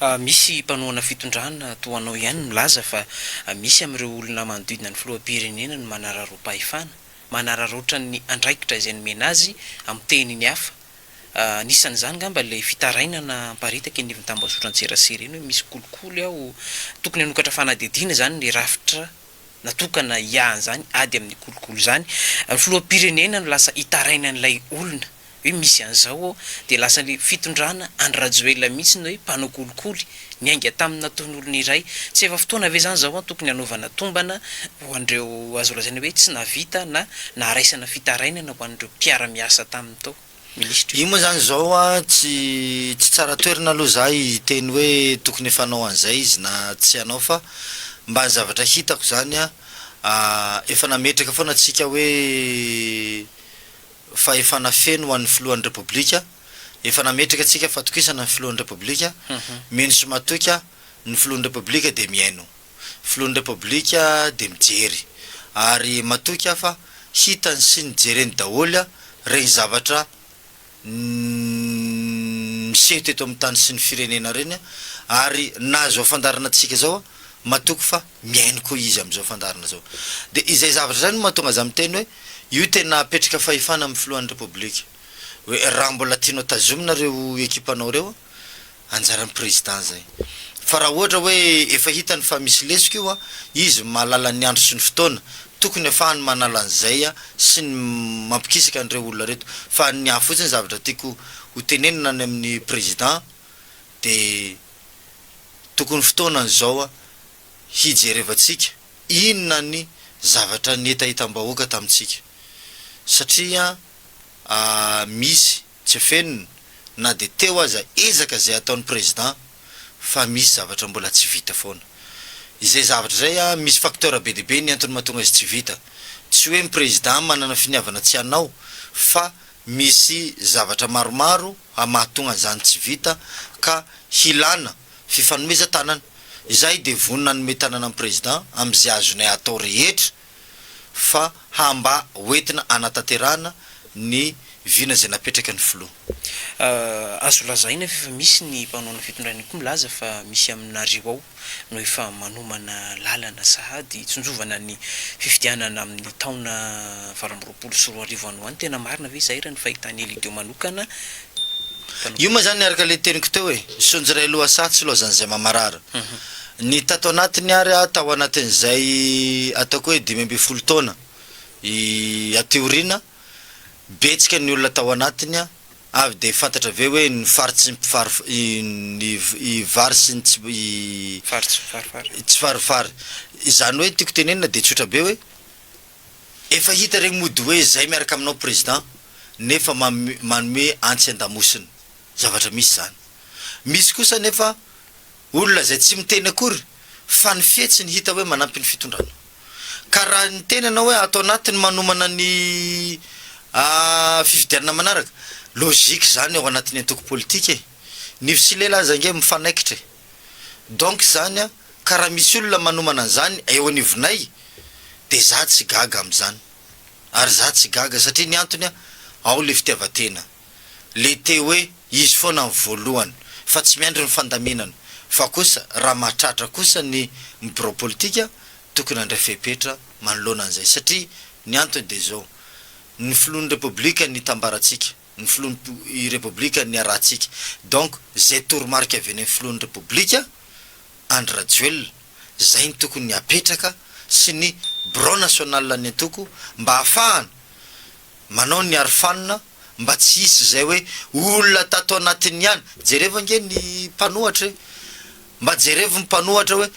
Misy mpanohana fitondrana toa anao ihany milaza fa misy amin'ireo olona manodidina ny filoham-pirenena no manararaom-pahefana, manararaotra ny andraikitra izay nomena azy amin'ny teny ny hafa. Anisan'izany angamba ilay fitarainana miparitaka eny anivon'ny tambazotran-tserasera eny hoe misy kolikoly ao, tokony hanokatra fanadihadiana izany ny rafitra natokana hiaha an'izany ady amin'ny kolikoly izany. Ny filoham-pirenena no lasa itarainan'ilay olona hoe misy an'izao ao, dia lasa ilay fitondrana Andry Rajoelina mihitsy no hoe mpanao kolikoly, niainga tamin'ny nataon'olona iray. Tsy efa fotoana ve izany izao tokony hanaovana tombana ho an'ireo azo lazaina hoe tsy nahavita na naharaisana fitarainana ho an'ireo mpiara-miasa taminy tao? Minisitra. Io moa zany zao a, tsy tsy tsara toerana aloha za hiteny hoe tokony efa hanao an'izay izy na tsy hanao fa mba ny zavatra hitako zany a, efa nametraka foana tsika hoe fahefana feno ho an'ny filohan'ny repoblika, efa nametraka tsika fatokisana ny filohan'ny repoblika, mino sy matoky aho ny filohan'ny repoblika dia mihaino, filohan'ny repoblika dia mijery ary matoky aho fa hitany sy nijereny daholo regny zavatra niseho teto amin'ny tany sy ny firenena regny ary na zao fandaharana tsika zao matoky fa mihaino koa izy amizao fandaharana zao de izay zavatra zay no mahatonga za miteny hoe io tena apetraka fahefana amin'ny filohan'ny repoblika hoe raha mbola tianao tazomina reo ekipanao reo Anjaran'ny président zay. Fa raha ohatra hoe efa hitany fa misy lesoka io an, izy mahalala ny andro sy ny fotoana tokony afahany manala an'izay sy ny mampikisaka an'ireo olona reto. Fa ny ahy fotsiny zavatra tiako ho tenenina any amin'ny président de tokony fotoanany zao hijerevantsika inona ny zavatra nihetahetam-bahoaka tamintsika satria misy Tsy afenina na dia teo aza ezaka izay ataon'ny président fa misy zavatra mbola tsy vita foana. Izay zavatra izay an, misy facteur be dia be ny antony mahatonga azy tsy vita. Tsy hoe ny président manana finiavana tsy hanao fa misy zavatra maromaro mahatonga an'izany tsy vita ka hilana fifanomezan-tanana. Izahay dia vonona hanome tanana ny président amin'izay azonay atao rehetra fa ha mba hoentina hanatanterahana ny vina izay napetraky ny filoha. Azo lazaina fa efa misy ny mpanohana fitondrana koa milaza fa misy aminareo ao no efa manomana lalana sahady hitsinjovana ny fifidianana amin'ny taona 2028 any ho any. Tena marina ve izay raha ny fahitan'i Elidio manokana? Io moa zany araka le teniko teo e, sonjo iray lohasaha tsy laozan'izay mamarara. Ny tato anatiny ary aho tao anatin'izay ataoko hoe 15 taona i aty aoriana, betsika ny olona tao anatiny avy dia fantatra ve hoe ny fary tsy ny i vary sy ny tsy i Vary tsy mifarifary. tsy farifary. Izany hoe ny tiako tenenina dia tsotra be hoe Efa hita regny mody hoe zay miaraka aminao président nefa manome antsy andamosina. Zavatra misy zany. Misy kosa nefa olona zay tsy miteny akory fa ny fihetsiny hita hoe manampy ny fitondrana. Ka raha niteny ianao hoe ato anatiny manomana ny fifidianana manaraka, logique zany ao anatin'ny antoko politika e. Nify sy lela aza ange mifanaikitra e. Donc zany ka raha misy olona manomana an'izany eo anivonay de za tsy gaga amzany ary za tsy gaga satria ny antony ao le fitiavatena le te hoe izy foana ny voalohany fa tsy miandry ny fandaminana fa kosa raha mahatratra kosa ny ny birao politika tokony handray fepetra manoloana an'izay satria ny antony de zao ny filohan'ny repoblika nitambarantsika ny filohan'ny repoblika niarahantsika donc zay toromarika avy any amin'ny filohan'ny repoblika Andry Rajoelina, izay no tokony hapetraka sy ny birao national ny antoko mba hahafahana manao ny arofanina mba tsy hisy izay hoe olona tato anatiny ihany, jerevo ange ny mpanohatra e, mba jerevo ny mpanohatra hoe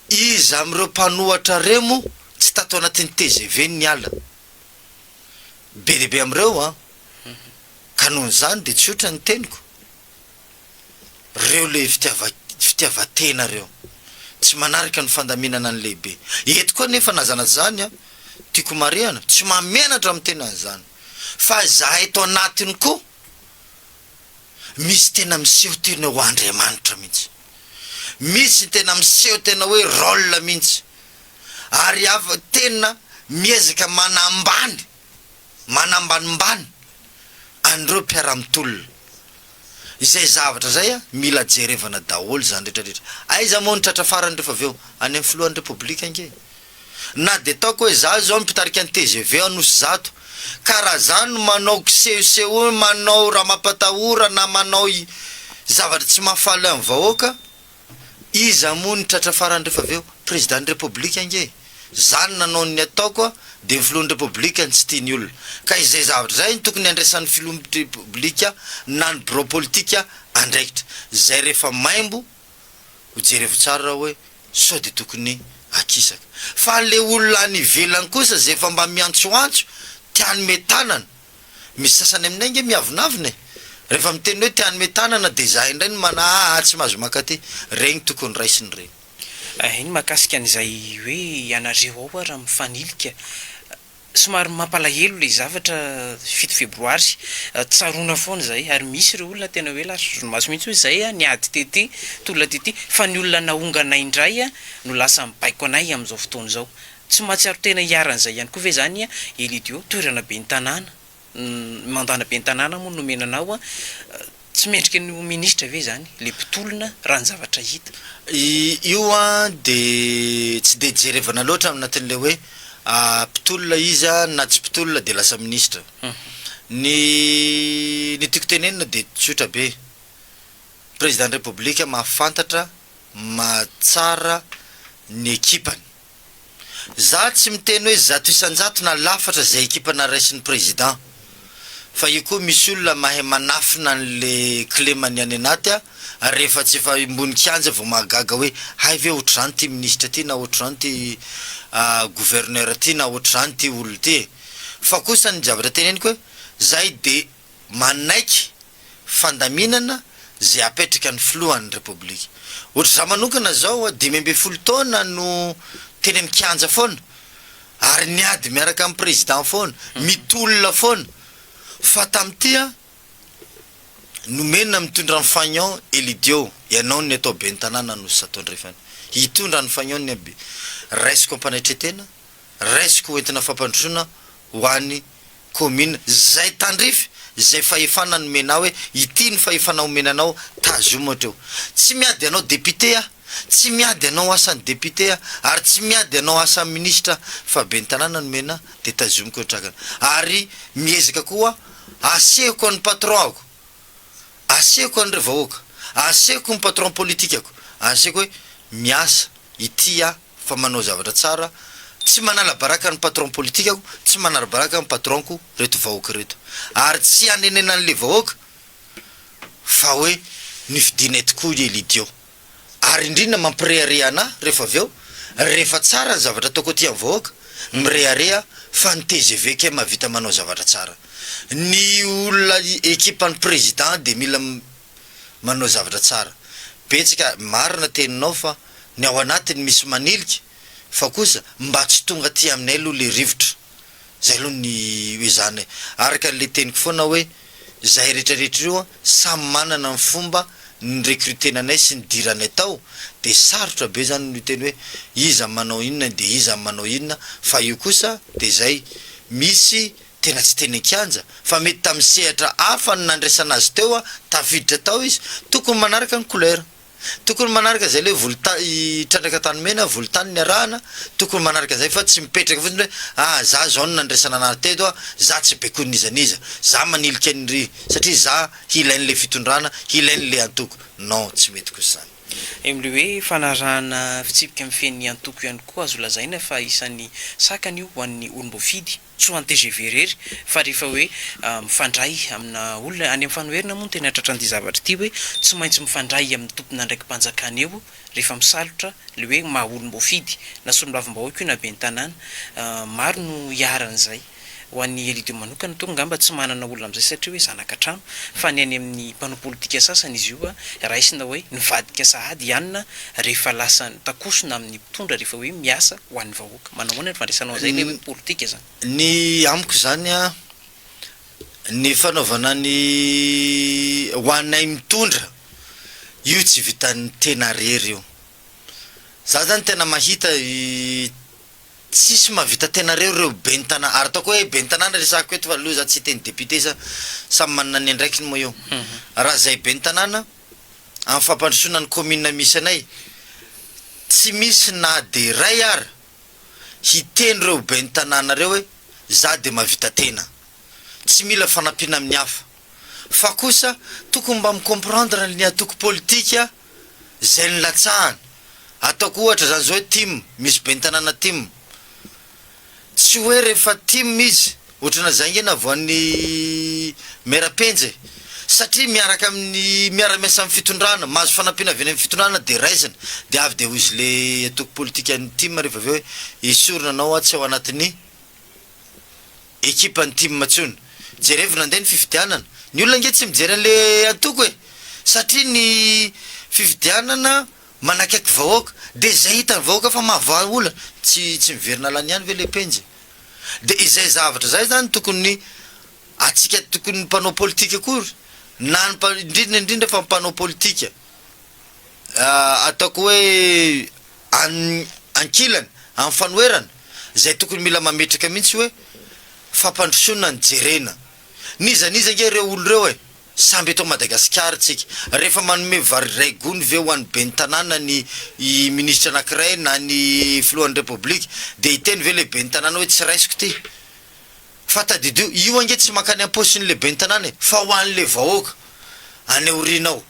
iza amin'ireo mpanohatra ireo moa tsy tato anatin'ny tgv niala, be dia be amin'ireo an, ka noho izany dia tsotra ny teniko. Reo le fitiava fitiavatena reo. Tsy manaraka ny fandaminana ny lehibe. Eto koa nefa na zana zany an, tiako marihana, tsy mahamenatra amin'ny tenany zany. Fa zahay eto anatiny koa misy tena miseho tena ho Andriamanitra mihitsy. Misy tena miseho tena hoe role mihitsy. Ary hafa tena miezaka manambany, manambanimbany an'ireo mpiara-mitolona. Izay zavatra izay a, mila jerevana daholo izany rehetra rehetra. Aiza moa ny tratra farany rehefa avy eo? Any amin'ny filohan'ny Repoblika ange. Na dia ataoko hoe za izao no mpitarika ny tgv Anosizato, ka raha za no manao kisehoseho manao raha mampatahora na manao zavatra tsy mahafaly ny vahoaka, Iza moa no tratra farany rehefa avy eo? Président ny République ange e! Za no nanao ny ataoko a, dia ny filohan'ny République no tsy tian'ny olona. Ka izay zavatra izay no tokony handraisan'ny filohan'ny République na ny birao politika andraikitra. Izay rehefa maimbo, ho jerevo tsara hoe sao dia tokony akisaka. Fa le olona any ivelany kosa izay efa mba miantsoantso, te hanome tanana, Misy sasany aminay ange miavonavona e! Rehefa miteny hoe te hanome tanana dia izahay indray no mana aa tsy mahazo mankaty. Regny tokony raisina ireny. Iny mahakasika an'izay hoe ianareo ao ary mifanilika. Somary mampalahelo ilay zavatra fito febroary. Tsaroana foana izay ary misy ireo olona tena hoe lasa ranomaso mihitsy hoe izay niady tety, tolona tety fa ny olona naongana indray no lasa mibaiko anay amin'izao fotoana izao. Tsy mahatsiaro tena iharan'izay ihany koa ve izany Elidio? Toerana ben'ny tanàna, mandana ben'ny tanàna moa no nomena anao, tsy mendrika ny ho minisitra ve izany ilay mpitolona raha ny zavatra hita? Io an dia tsy dia jerevana loatra ao anatin'ilay hoe mpitolona izy na tsy mpitolona dia lasa minisitra. Ny ny tiako tenenina dia tsotra be, président ny repoblika mahafantatra mahatsara ny ekipany. Za tsy miteny hoe 100% na lafatra zay ekipa naraisin'ny président fa io koa misy olona mahay manafina anle kilemany any anaty a, ary rehefa tsy efa ambony kianja vao mahagaga hoe hay ve ohatr'izany ty ministra ty na ohatr'izany ty gouverneur ty na ohatr'izany ty olona ty e! Fa kosa ny zavatra teneniko hoe zay de manaiky fandaminana izay apetraka ny filohan'ny Repoblika. Ohatry za manokana zao 15 taona no teny amin'ny kianja foana ary niady miaraka amin'ny président foana, mitolona foana fa tamin'ity aho nomena mitondra ny fanion Elidio, ianao ny atao ben'ny tanàna Anosizato Andrefana, hitondra ny fanion ny raisiko am-panetretena, raisiko ho entina fampandrosoana ho an'ny commune zay tandrify zay fahefana nomena ahy hoe ity ny fahefana omena anao tazomy hatreo. Tsy miady anao député aho, tsy miady anao asan'ny député aho ary tsy miady anao asan'ny ministra aho fa ben'ny tanàna nomena ahy dia tazomiko ny trakany ary miezaka koa asehoko an'ny patron-ako, asehoko an'ireo vahoaka, asehoko ny patron politikako, asehoko hoe miasa ity aho fa manao zavatra tsara, tsy manala baraka ny patron politikako, tsy manala baraka ny patron-ko reto vahoaka reto. Ary tsy hanenena an'le vahoaka fa hoe nifidinay tokoa i Elidio. Ary indrindra mampirehareha anah rehefa avy eo, rehefa tsara ny zavatra ataoko aty amin'ny vahoaka, mirehareha fa ny tgv kay mahavita manao zavatra tsara. Ny olona ekipan'ny président dia mila manao zavatra tsara. Betsaka, marina teninao fa ny ao anatiny misy manilika fa kosa mba tsy tonga aty aminay aloha le rivotra. Zay aloha ny ezahana e. Araka an'le teniko foana hoe zahay rehetra rehetra ireo an, samy manana ny fomba ni-recruter-na anay sy nidiranay tao de sarotra be zany ny hiteny hoe iza manao inona de iza manao inona fa io kosa de zay misy tena tsy teny an-kianja fa mety tamin'ny sehatra hafa no nandraisana azy teo an, tafiditra tao izy, tokony manaraka ny couleur, tokony manaraka izay le volonta- trandraka tany mena, volontany niarahana, tokony manaraka izay fa tsy mipetraka fotsiny hoe ah za zao no nandraisana anahy teto an, za tsy baikoin'iza n'iza, za manilika an'iry satria za hilain'le fitondrana, hilain'le antoko, non tsy mety kosa izany. Eo amin'ilay hoe fanarahana fitsipika mifehy ny antoko ihany koa azo lazaina fa isan'ny sakana io ho an'ny olom-boafidy. Tsy ho an'ny tgv irery fa rehefa hoe mifandray amina olona, any amin'ny fanoherana moa no tena tratran'ity zavatra ity hoe tsy maintsy mifandray amin'ny tompon'andraiki-panjakana eo rehefa misalotra ilay hoe maha olom-boafidy na solombavambahoaka io na ben'ny tanàna. Maro no iharan'izay. Ho an'i Elidio manokana toa angamba tsy manana olona amin'izay satria hoe zanaka trano fa ny any amin'ny mpanao politika sasany izy io raisina hoe nivadika sahady i Anna rehefa lasa takosona amin'ny mpitondra rehefa hoe miasa ho an'ny vahoaka. Manao ahoana ny fandraisanao an'izay ilay hoe politika izany? Ny amiko izany an, ny fanaovana ny ho anay mitondra, io tsy vitan'ny tena rery io. Za zany tena mahita. Tsisy mahavita tena reo reo ben'ny tanàna ary ataoko hoe ben'ny tanàna resahako eto fa aleo za tsy hiteny député sa samy manana ny andraikiny moa io. Raha zay ben'ny tanàna amin'ny fampandrosoana ny commune misy anay tsy misy na de ray ara hiteny reo ben'ny tanàna reo hoe za de mahavita tena tsy mila fanampiana amin'ny hafa fa kosa tokony mba mi-comprendre ny antoko politika Izay nilatsahana. Ataoko ohatra izany izao hoe tim, misy ben'ny tanàna tim. Tsy hoe rehefa tim izy, ohatrana izay ange navoan'ny maire Penja e. Satria miaraka amin'ny, miara-miasa amin'ny fitondrana, mahazo fanampiana avy any amin'ny fitondrana dia raisina. Dia avy dia hoy izy le antoko politikan'ny tim rehefa avy eo hoe esorina anao aho tsy ao anatin'ny ekipa ny tim intsony. Jerevo nandeha ny fifidianana. Ny olona ange tsy mijery an'le antoko e! Satria ny fifidianana manakaiky vahoaka. De zay hitan'ny vahoaka fa mahavaha olana. Tsy tsy miverina lany ihany ve le penjy? De izay zavatra zay zany tokony atsika tokony ny mpanao politika akory na ny mpa indrindra indrindra fa ny mpanao politika ataoko hoe an ankilany amin'ny fanoherana izay tokony mila mametraka mihitsy hoe fampandrosoana ny jerena. N'iza n'iza ange ireo olo ireo e! Samby eto Madagasikara tsika. Rehefa manome vary iray gony ve ho an'ny ben'ny tanàna ny i minisitra anakiray na ny filohan'ny repoblika dia hiteny ve le ben'ny tanàna hoe tsy raisiko ty? Fa tadidio, io ange tsy mankany am-paosin'le ben'ny tanàna e, fa ho an'le vahoaka any aoriana ao.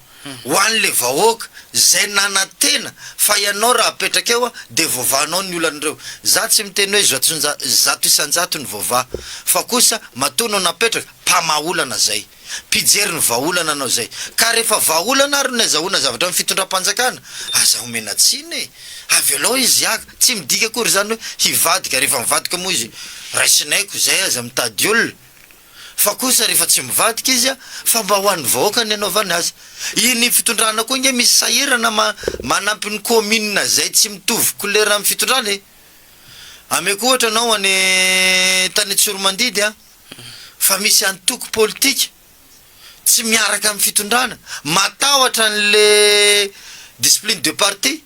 Ho an'le vahoaka zay nanantena fa ianao raha apetraka eo de voavahanao ny olan'ireo. Za tsy miteny hoe zatsonja 100% ny voavaha fa kosa matoa anao napetraka, mpamaha olana zay. Mpijery ny vahaolana anao zay. Ka rehefa vahaolana ary no azahoana zavatra amin'ny fitondram-panjakana, aza omena tsiny e! Avelao izy haka. Tsy midika akory izany hoe hivadika, rehefa mivadika moa izy raisinay ko zay aza mitady olona. Fa kosa rehefa tsy mivadika izy fa mba ho an'ny vahoaka ny anaovany azy. Iny fitondrana koa nge misy sahirana manampy ny commune zay tsy mitovy couleur amin'ny fitondrana e! Ameko ohatra anao any tany Tsiromandidy an, fa misy antoko politika tsy miaraka amin'ny fitondrana, matahotra an'le discipline de parti,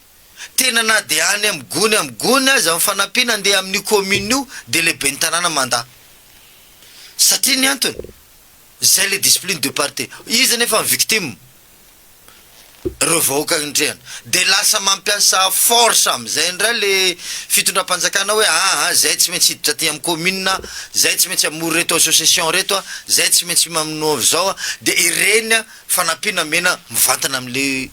tena na dia any amin'ny gony amin'ny gony aza ny fanampiana andeha amin'io commune io dia le ben'ny tanàna mandà. Satria ny antony, zay le discipline de parti. Iza nefa ny victime? Reo vahoaka indrehana. De lasa mampiasa force amizay indray le fitondram-panjakana hoe aa zay tsy maintsy hiditra aty am commune, zay tsy maintsy hamory reto association reto a, zay tsy maintsy manao zao a, de ireny fanampiana omena mivantana amle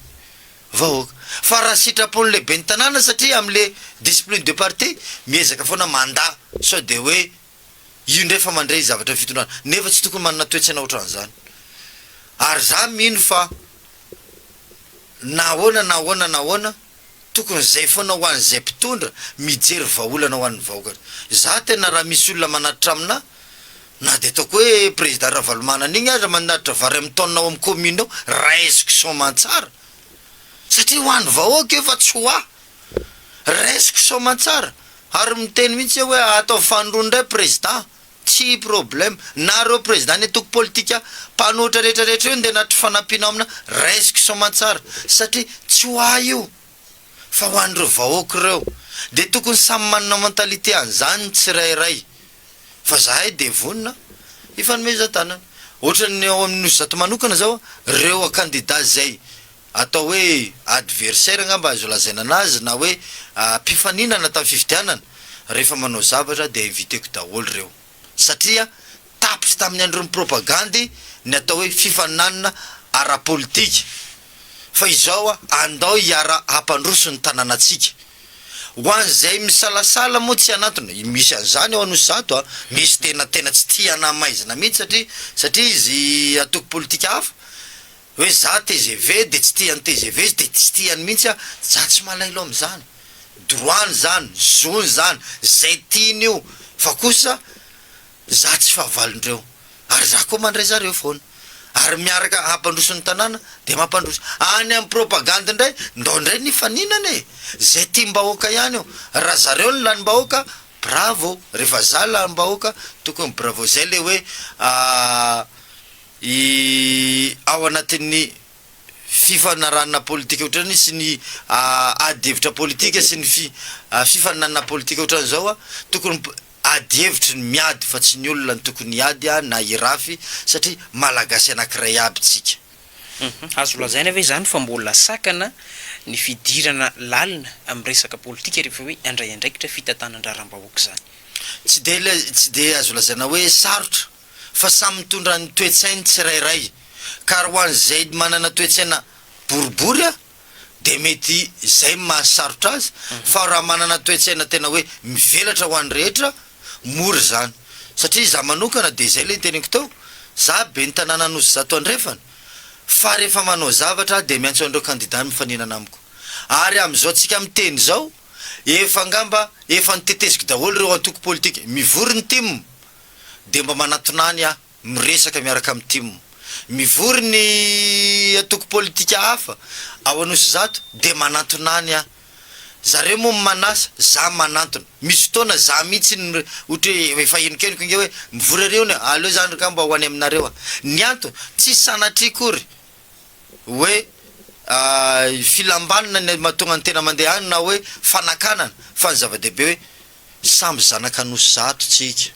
vahoaka. Fa raha sitrapon'le ben'ny tanàna satria amle discipline de parti miezaka foana mandà sao de hoe Io indray fa mandray zavatra ny fitondrana nefa tsy tokony manana toetsaina otran'izany. Ary za mino fa na ahoana na ahoana na ahoana tokony zay foana ho an'izay mpitondra mijery vahaolana ho an'ny vahoaka. Za tena raha misy olona manatitra aminà na de ataoko hoe président Ravalomanana igny aza manatitra vary amin'ny tonne ao amin'ny commune ao raisiko soamantsara satria ho an'ny vahoaka io fa tsy ho ahy. Raisiko soamantsara ary miteny mihitsy aho hoe ataovy fanindroany indray président, tsy problème, na reo président ny antoko politika mpanohitra rehetra rehetra io ndeha anatry fanampiana ao amina, raisiko soamantsara satria tsy ho ahy io fa ho an'ireo vahoaka ireo, de tokony samy manana mentalité an'izany ny tsirairay fa zahay de vonona hifanomezan-tanana, ohatran'ny ao amin'ny Nosy Zato manokana zao reo candidat zay Atao hoe adversaire angamba azo lazaina anazy na hoe mpifaninana tamin'ny fifidianana, rehefa manao zavatra dia inviteko daholo ireo satria tapitra tamin'ny andron'ny propagandy ny atao hoe fifaninanana ara-politika fa izao andao hiara hampandroso ny tanànantsika. Ho an'izay misalasala moa tsy hanantona, misy an'izany ao Anosizato a, misy tena tena tsy tia hanamaizina mihitsy satria satria izy antoko politika hafa, Hoe za tgv de tsy tia an'i tgv izy de tsy tiany mihitsy aho, za tsy malaelo amizany, droit-ny zany, zony zany, zay tiany io, fa kosa za tsy fahavalondreo, ary za koa mandray zareo foana, ary miaraka hampandroso ny tanàna de mampandroso, any am propagandy ndray ndao ndray ny hifaninana e, zay tiam-bahoaka ihany io, raha zareo no lanim-bahoaka bravo, rehefa za lanim-bahoaka tokony bravo, zay le hoe. I Ao anatin'ny Fifanarahana politika ohatran'ny sy ny ady hevitra politika sy ny fi fifaninanana politika ohatran'izao tokony ady hevitry ny miady fa tsy ny olona no tokony hiady na hirafy satria Malagasy anakiray aby tsika. Azo lazaina ve izany fa mbola sakana ny fidirana lalina amin'ny resaka politika rehefa hoe handray andraikitra fitantanan-draharaham-bahoaka izany? Tsy dia tsy dia azo lazaina hoe sarotra fa samy mitondra ny toe-tsainy tsirairay ka ary ho an'izay manana toe-tsaina boribory a dia mety izay no mahasarotra azy fa raha manana toe-tsaina tena hoe mivelatra ho an'ny rehetra mora izany satria izaho manokana dia izay ilay teneniko teo za ben'ny tanàna Anosizato Andrefana fa rehefa manao zavatra aho dia miantso an'ireo kandida mifaninana amiko ary amin'izao tsika miteny izao efa angamba efa noteteziko daholo ireo antoko politika mivory ny tim dia mba manatona any aho miresaka miaraka amin'ny tim. Mivory ny antoko politika hafa ao Anosizato dia manantona any aho. Zareo moa manasa, za manantona. Misy fotoana za mihitsy no ohatra hoe efa henokenoko ange hoe mivory ary hono e, aleo za angamba ho any aminareo aho. Ny antony, tsy sanatria akory hoe filam-banona ny mahatonga ny tena mandeha any na hoe fanakanana fa ny zava-dehibe hoe Samby zanak'Anosizato tsika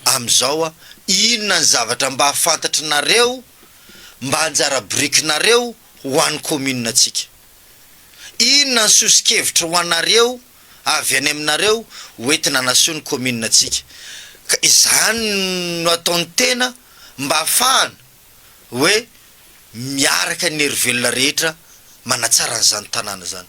amizao a, inona ny zavatra mba fantatrinareo mba anjara birikinareo ho an'ny commune tsika? Inona ny soso-kevitra ho anareo avy any aminareo ho entina hanasoa ny commune tsika? Ka izany no ataon'ny tena mba afahana hoe miaraka ny hery velona rehetra manatsara an'izany tanàna izany.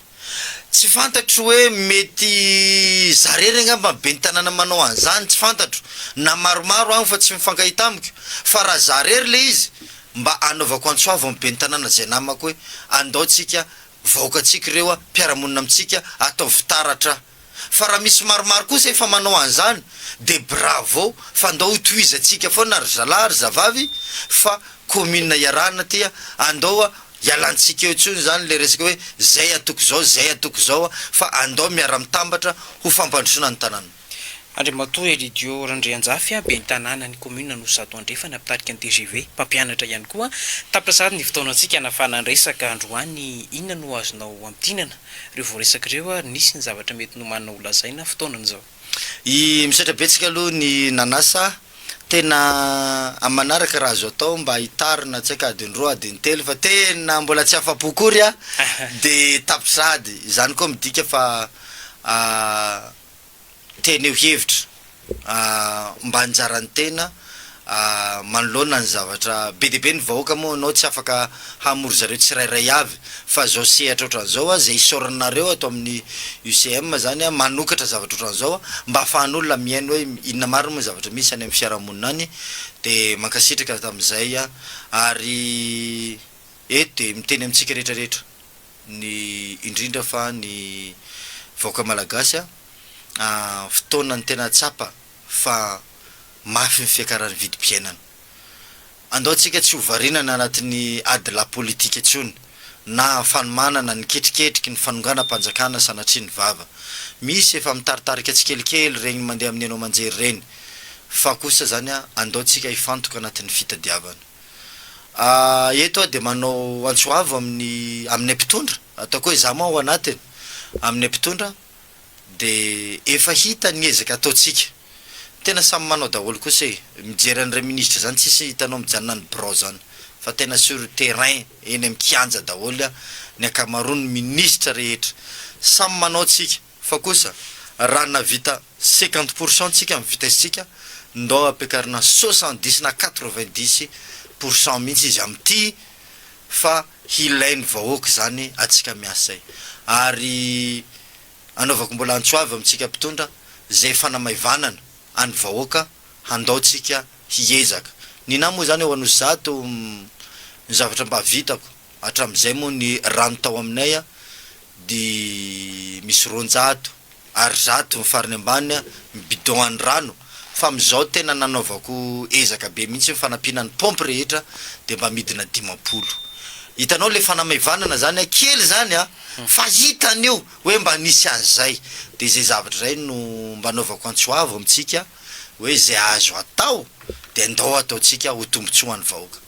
Tsy fantatro hoe mety za rery angamba ny ben'ny tanàna manao an'izany, tsy fantatro, na maromaro agny fa tsy mifankahita amiko, fa raha za rery le izy mba anaovako antso avo amin'ny ben'ny tanàna zay namako hoe andao tsika vahoakantsika ireo a, mpiara-monina amintsika, ataovy fitaratra. Fa raha misy maromaro kosa efa manao an'izany dia bravo fa ndao hotohizantsika foana ry zalahy ry zavavy fa commune iarahana ty a, andao hialantsika eo intsony izany le resaka hoe zay atoko zao zay atoko zao fa andao miara-mitambatra ho fampandrosoana ny tanàna. Andriamatoa Elidio Randrianjafy, ben'ny tanànan'ny kaominina Anosizato Andrefana, mpitarika ny tgv, mpampianatra ihany koa. Tapitra sahady ny fotoanantsika nahafahana niresaka androany. Inona no azonao amintinana ireo voaresaka ireo ary nisy ny zavatra mety nomanina ho lazaina fotoanana izao? I Misaotra betsaka aloha ny nanasa, tena amin'ny manaraka raha azo atao mba hitarina tsy haiko adiny roa adiny telo fa tena mbola tsy afa-po akory aho dia tapitra sahady, izany koa midika fa Teneo hevitra mba anjaran'ny tena manoloana ny zavatra be dia be ny vahoaka moa anao tsy afaka hamory zareo tsirairay avy fa zao sehatra otran'izao zay isaoranareo ato amin'ny UCM zany manokatra zavatra otran'izao mba afahan'olona mihaino hoe inona marina moa ny zavatra misy any amin'ny fiarahamonina any de mankasitraka tamin'izay ary eto de miteny amintsika rehetra rehetra ny indrindra fa ny vahoaka malagasy a, fotoana ny tena tsapa fa mafy ny fiakaran'ny vidim-piainana. Andao tsika tsy ho variana anatin'ny ady lahy politika intsony na fanomanana ny ketriketriky ny fanonganam-panjakana sanatria ny vava. Misy efa mitaritarika tsikelikely regny mandeha amin'ny haino aman-jery regny fa kosa zany andao tsika hifantoka anatin'ny fitadiavana. Eto aho dia manao antso avo amin'ny aminay mpitondra, ataoko hoe izaho moa ao anatiny, aminay mpitondra dia efa hita ny ezaka ataontsika, tena samy manao daholo kosa e, mijery an'ireny minisitra izany tsisy hitanao mijanona any birao izany fa tena sur terrain eny amin'ny kianja daholo ny ankamaroan'ny minisitra rehetra, samy manao tsika. Fa kosa raha nahavita 50 pour cent tsika amin'ny vitesse tsika, ndao ampiakarina 70 na 90 pour cent mihitsy izy amin'ity fa hilain'ny vahoaka izany atsika miasa izay. Ary anaovako mbola antso avy amintsika mpitondra izay fanamaivanana an'ny vahoaka handao tsika hiezaka. Nina moa izany eo Anosizato ny zavatra mba vitako hatramin'izay moa ny rano tao aminay dia misy 200 ary 100 ny farany ambany ny bidon an'ny rano fa amin'izao tena nanaovako ezaka be mihitsy ny fanampiana ny paompy rehetra dia mba midina 50 hitanao le fanamaivanana zany a kely zany a fa hitany io hoe mba nisy an'izay dia izay zavatra izay no mba anaovako antso avo amintsika hoe izay azo atao dia ndao ataontsika ho tombotsoan'ny vahoaka.